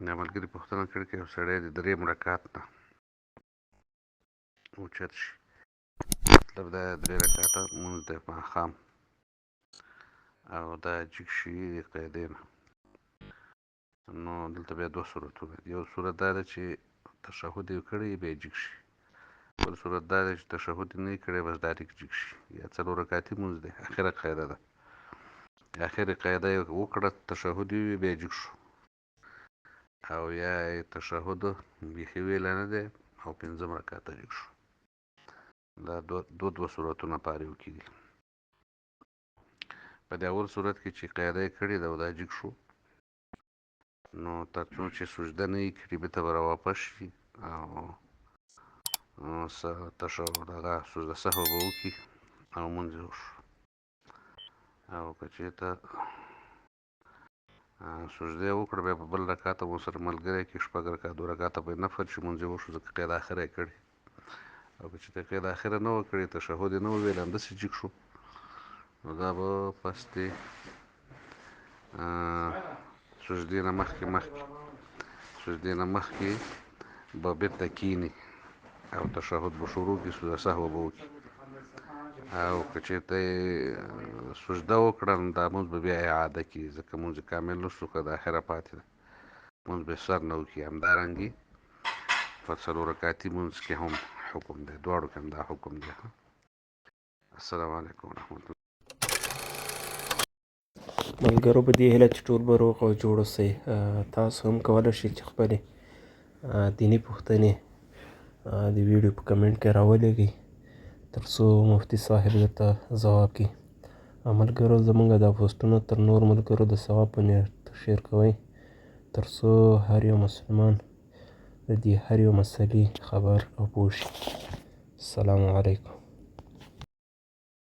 دا ملګري پوښتنه کړې که یو سړی د دریم رکعت نه اوچت شي، مطلب دا درې رکعته لمونځ دی ماښام، او دا جګ شي د قاعدې نه، نو دلته بیا دوه صورتونه دي. یو صورت دا دی چې تشهد یې کړی بیا جګ شي، بل صورت دا دی چې تشهد یې نه کړی بس ډایرکټ جګ شي. یا څلور رکعتي لمونځ دی، اخره قاعده ده، اخري قاعده یې وکړه، تشهد یې وي بیا جګ شو، او یا یې تشهد بیخي ویلی نه دی او پنځم رکعت ته جګ شو. دا دوه دوه صورتونه په هر یو کې دي. په دې اول صورت کې چې قاعده یې کړې ده او دا جګ شو، نو تر څو چې سجده نه یې کړي بیرته به راواپس شي او تشهد دغه سجده سهو به وکړي او لمونځ یې وشو. او که چېرته سجده یې وکړه بیا په بل رکعت هم ورسره ملګری کړي، شپږ رکعت دوه رکعته به یې نفل شي، لمونځ یې وشو ځکه قید اخره یې کړې. او که چېرته قید اخره نه وه کړې، تشهد یې نه وه ویلی، همداسې جګ شو، نو دا به پس دې سجدې نه مخکې مخکې سجدې نه مخکې به بېرته کیني او تشهد به شروع کړي، سجده سهو به وکړي. او که چېرته یې سجده وکړه نو دا لمونځ به بیا اعاده کړي، ځکه لمونځ یې کامل نه شو، که د اخره پاتې ده لمونځ به یې سر نه وکړي. همدارنګې په څلور رکعتي لمونځ کې هم حکم دی، دواړو کې همدا حکم دی. السلام علیکم ورحمت الله. ملګرو په دې هیله چې ټول به روغ او جوړ اوسئ. تاسو هم کولی شئ چې خپلې دیني پوښتنې د ویډیو په کمنټ کې راولېږئ تر څو مفتي صاحب درته ځواب کړي. ملګرو زمونږ دا پوسټونه تر نور ملګرو د ثواب په نیت شیر کوئ تر څو هر یو مسلمان د دې هر یو مسلې خبر او پوه شي. السلام علیکم.